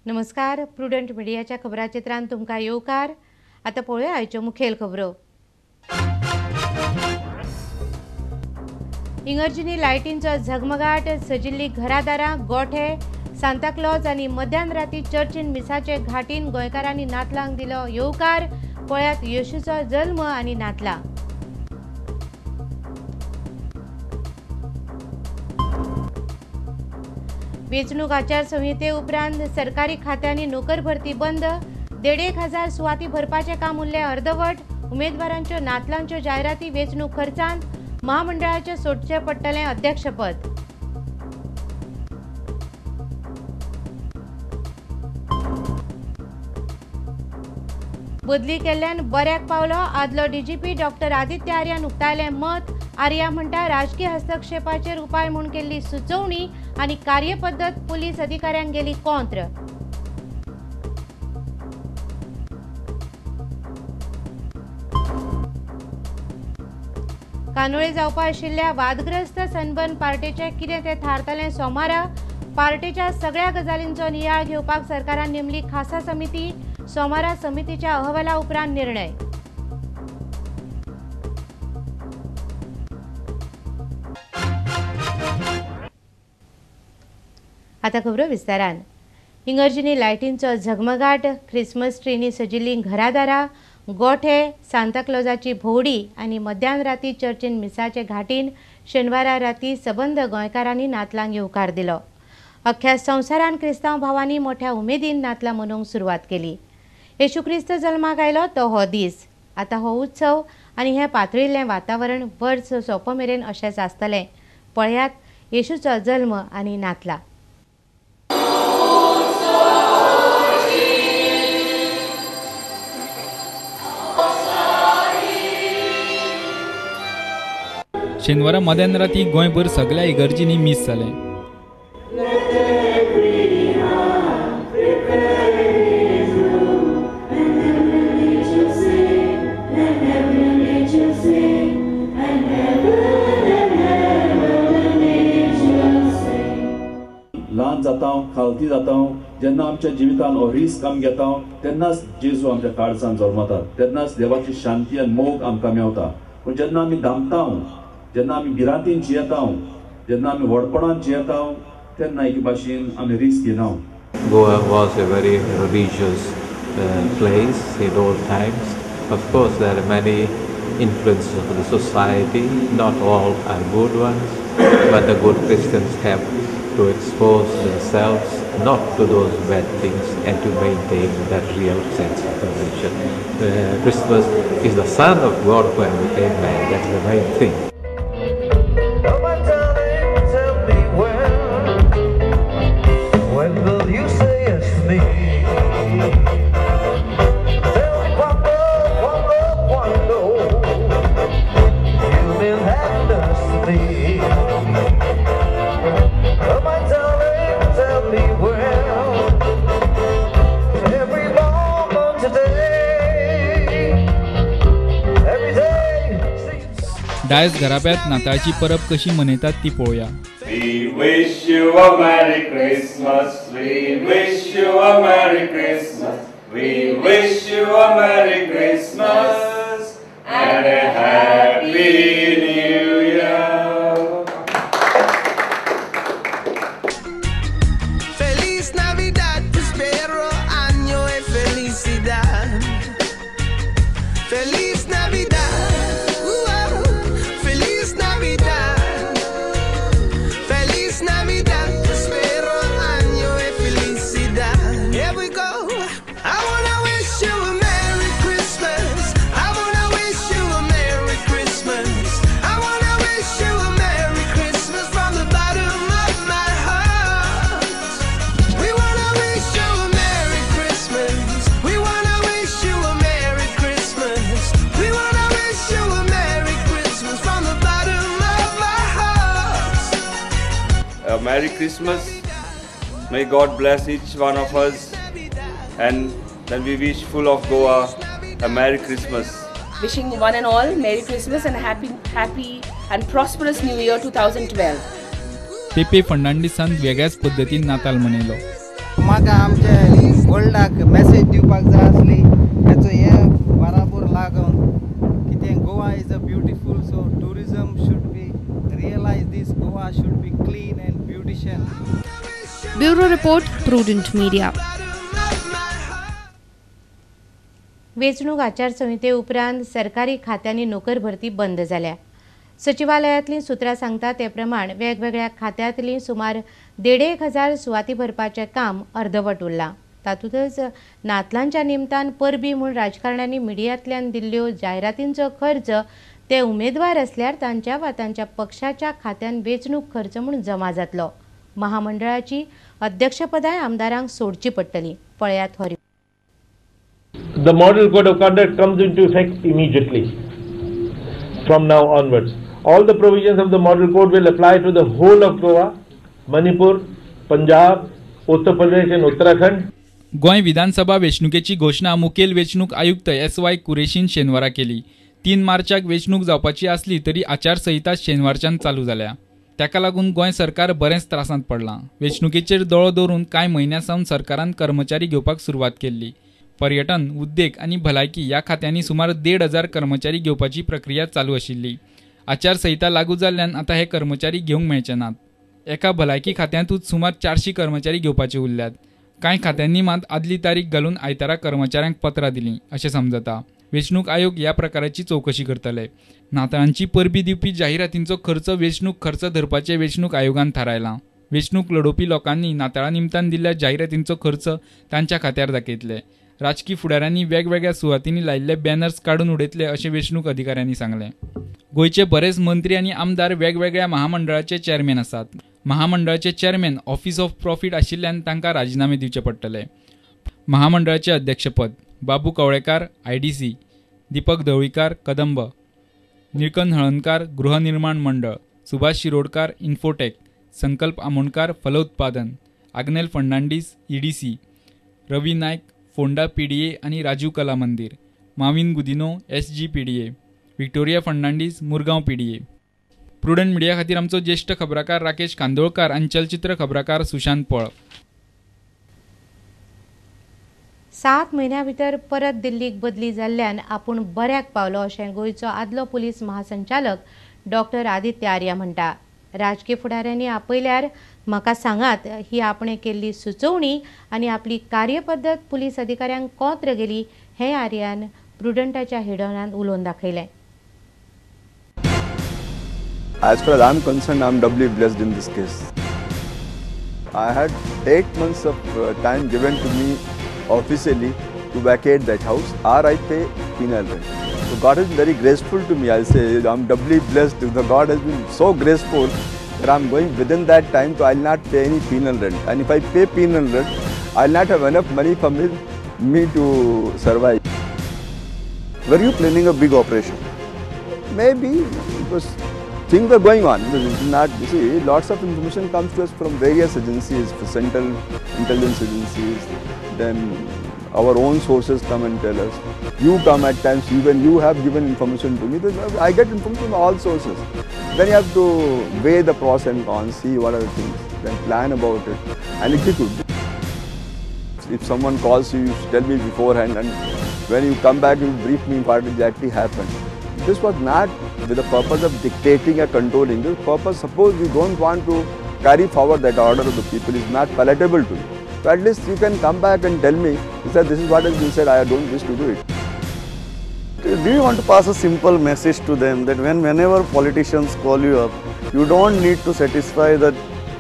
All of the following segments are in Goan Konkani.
नमस्कार, प्रुडंट मिडियाच्या खबराचित्रांत तुमकां येवकार. आतां पळोवया आयच्यो मुखेल खबरो. इंगर्जिनी लायटींचो झगमगाट, सजिल्ली घरादारां, गोठे, सांताक्लॉज आनी मध्यान राती चर्चीन मिसाचे घाटीन गोंयकारांनी नातलांक दिलो येवकार. पळयात येशूचो जल्म आनी नातलां. वेंचणूक आचारसंहिते उपरांत सरकारी खात्यांनी नोकर भरती बंद. 1,500 सुवाती भरपाचें काम उरलें अर्दवट. उमेदवारांच्यो नातलांच्यो जायराती वेंचणूक खर्चांत. महामंडळाचें सोडचें पडटलें अध्यक्षपद. बदली केल्ल्यान बऱ्याक पावलो आदलो डीजीपी डॉक्टर आदित्य आर्यान उक्तायलें मत. आर्या म्हणटा राजकीय हस्तक्षेपाचेर उपाय म्हूण केल्ली सुचोवणी आनी कार्यपद्दत पुलीस अधिकाऱ्यांक गेली कोंत्र. कानोळे जावपा आशिल्ल्या वादग्रस्त सनबर्न पार्टेचें कितें तें थारतलें सोमारा. पार्टेच्या सगळ्या गजालींचो नियाळ घेवपाक सरकारान नेमली खासा समिती. सोमारा समितीच्या अहवाला उपरांत निर्णय. आतां खबरो विस्तारान. इंगर्जिनी लायटींचो झगमगाट, ख्रिसमस ट्रीनी सजिल्लीं घरादारां, गोठे, सांताक्लॉजाची भोंवडी आनी मध्यान राती चर्चीन मिसाचे घाटीन शेनवारा राती सबंद गोंयकारांनी नातलांक येवकार दिलो. अख्ख्या संवसारान क्रिस्तांव भावांनी मोठ्या उमेदीन नातलां मनोवंक सुरवात केली. येशू क्रिस्त जल्माक आयलो तो हो दीस. आतां हो उत्सव आनी हें पातळिल्लें वातावरण वर्स सोंपो मेरेन अशेंच आसतलें. पळयात येशूचो जल्म आनी नातलां. शेनवारा मध्यान राती गोंयभर सगळ्या इगर्जींनी मीस जालें. ल्हान जाता, खालती जाता, जेन्ना आमच्या जिवितान हो रिस्क आमी घेता तेन्नाच जेजू आमच्या काळजान जल्मता, तेन्नाच देवाची शांती आनी मोग आमकां मेवता. पूण जेन्ना आमी दामता, जेन्ना आमी भिरांतीन जियेता, जेन्ना आमी व्हडपणान जियेता, तेन्ना एके भाशेन आमी रिस्क घेना. Goa was a very religious place in old times. Of course, there are many influences of the society. Not all are good ones, but the good Christians have to expose themselves not to those bad things and to maintain that real sense of religion. Christmas is the Son of God who became man. That's the main thing. Oh my darling, tell me when will you say yes to me? Tell me quando, quando, quando you mean happiness to me. Oh my darling, tell me when, every moment today, every day seems. दायज घराब्यांत नाताळची परब कशी मनयतात ती पळोवया. We wish you a Merry Christmas. We wish you a Merry Christmas. We wish you a Merry Christmas and a Happy New Year. Feliz Navidad, prospero año y felicidad. Feliz Navidad, Feliz Navidad. Feliz Navidad, prospero año y felicidad. Here we go. I wanna wish you Merry Christmas. May God bless each one of us, and then we wish full of Goa a Merry Christmas. Wishing one and all Merry Christmas and happy and prosperous New Year 2012. Pepe फर्नांडीसान वेगळ्याच पद्दतीन नाताल मनयलो. म्हाका आमच्या वर्ल्डाक मॅसेज दिवपाक जाय आसली हेचो हे बराबर लागून कितें Goa is a beautiful, so tourism should be realise this, Goa should be clean and beautician. Bureau report, Prudent Media. वेंचणूक आचारसंहिते उपरांत सरकारी खात्यांनी नोकर भरती बंद जाल्या. सचिवालयांतलीं सुत्रां सांगता ते प्रमाण वेगवेगळ्या खात्यांतलीं सुमार 1,500 सुवाती भरपाचें काम अर्दवट उरलां. तातूंतच नातलांच्या निमतान परबी म्हूण राजकारण्यांनी मिडियांतल्यान दिल्ल्यो जायरातींचो खर्च ते उमेदवार आसल्यार तांच्या वा तांच्या पक्षाच्या खात्यान वेंचणूक खर्च म्हूण जमा जातलो. महामंडळाची अध्यक्षपदाय आमदारांक सोडची पडटली. पळयात हो. The model code of conduct comes into effect immediately from now onwards. All the provisions of the model code will apply to the whole of Goa, Manipur, Punjab, Uttar Pradesh and Uttarakhand. Goa विधानसभा वेंचणुकेची घोशणा मुखेल वेंचणूक आयुक्त एस.वाय. कुरेशीन शेनवारा केली. 3 मार्चाक वेंचणूक जावपाची आसली तरी आचारसंहिता शेनवारच्यान चालू जाल्या. ताका लागून गोंय सरकार बरेंच त्रासांत पडलां. वेंचणुकेचेर दोळो दवरून कांय म्हयन्यां सावन सरकारान कर्मचारी घेवपाक सुरवात केल्ली. पर्यटन, उद्देग आनी भलायकी ह्या खात्यांनी सुमार 1,500 कर्मचारी घेवपाची प्रक्रिया चालू आशिल्ली. आचारसंहिता लागू जाल्ल्यान आतां हे कर्मचारी घेवंक मेळचे नात. एका भलायकी खात्यांतूच सुमार 400 कर्मचारी घेवपाचे उरल्यात. कांय खात्यांनी मात आदली तारीख घालून आयतारा कर्मचाऱ्यांक पत्रां दिलीं अशें समजता. वेंचणूक आयोग ह्या प्रकाराची चवकशी करतले. नातळांची परबी दिवपी जाहिरातींचो खर्च वेंचणूक खर्च धरपाचें वेंचणूक आयोगान थारायलां. वेंचणूक लडोवपी लोकांनी नाताळा निमतान दिल्ल्या जाहिरातींचो खर्च तांच्या खात्यार दाखयतले. राजकी फुडाऱ्यांनी वेगवेगळ्या सुवातींनी लायिल्ले बॅनर्स काडून उडयतले अशें वेंचणूक अधिकाऱ्यांनी सांगलें. गोंयचे बरेच मंत्री आनी आमदार वेगवेगळ्या महामंडळाचे चेअरमॅन आसात. महामंडळाचे चेअरमॅन ऑफिस ऑफ प्रॉफिट आशिल्ल्यान तांकां राजिनामे दिवचे पडटले. महामंडळाचे अध्यक्षपद Babu Kavlekar IDC, Deepak Dhavalikar Kadamba, Nilkanth Halarnkar Gruhnirman Mandal, Subhash Shirodkar Infotech, Sankalp Amonkar Phalutpadan, Agnel Fernandes EDC, Ravi Naik Ponda PDA आनी Rajiv Kala Mandir, Mauvin Godinho SGPDA, Victoria Fernandes Murgaon PDA. Prudent Media खातीर आमचो ज्येष्ठ खबराकार राकेश कांदोळकार आनी चलचित्र खबराकार सुशांत पळ. 7 म्हयन्या भितर परत दिल्लीक बदली जाल्ल्यान आपूण बऱ्याक पावलो अशें गोंयचो आदलो पुलीस महासंचालक डॉक्टर आदित्य आर्या म्हणटा. राजकीय फुडाऱ्यांनी आपयल्यार म्हाका सांगात ही आपणे केल्ली सुचोवणी आनी आपली कार्यपद्दत पुलीस अधिकाऱ्यांक कोंत्र गेली हें आर्यान प्रुडंटाच्या हेडॉनान उलोवन दाखयलें. As far as I'm concerned, I'm doubly blessed in this case. I had 8 months of time given to me officially to vacate that house or I pay penal rent. So God has been very graceful to me. I say I'm doubly blessed. The God has been so graceful that I'm going within that time, so I'll not pay any penal rent. And if I pay penal rent, I'll not have enough money for me to survive. Were you planning a big operation? Maybe. It was, things were going on. It is not, you see, lots of information comes to us from various agencies, central intelligence agencies, then our own sources come and tell us. You come at times, even you have given information to me. I get information from all sources. Then you have to weigh the pros and cons, see what are the things, then plan about it and execute. If someone calls you, you tell me beforehand, and when you come back, you brief me what exactly happened. This was not with the purpose of dictating or controlling. The purpose, suppose you don't want to carry forward that order of the people, is not palatable to you. So at least you can come back and tell me, you said, this is what has been said, I don't wish to do it. Do you want to pass a simple message to them that whenever politicians call you up, you don't need to satisfy the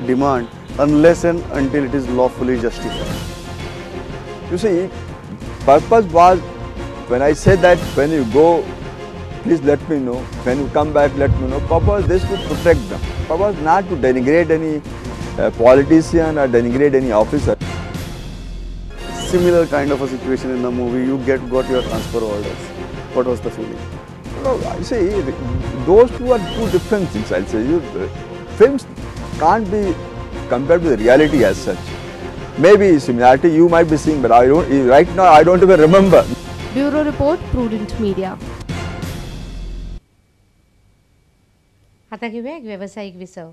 demand unless and until it is lawfully justified? You see, purpose was, when I said that when you go, please let me know, when you come back, let me know. Purpose this to protect them. Purpose not to denigrate any politician or denigrate any officer. Similar kind of a situation in the movie, you got your transfer orders. What was the feeling? No, you see, those two are two different things, I'll say. Films can't be compared with reality as such. Maybe similarity you might be seeing, but I don't, right now I don't even remember. Bureau Report, Prudent Media. आता घेऊया एक व्यावसायिक विसव.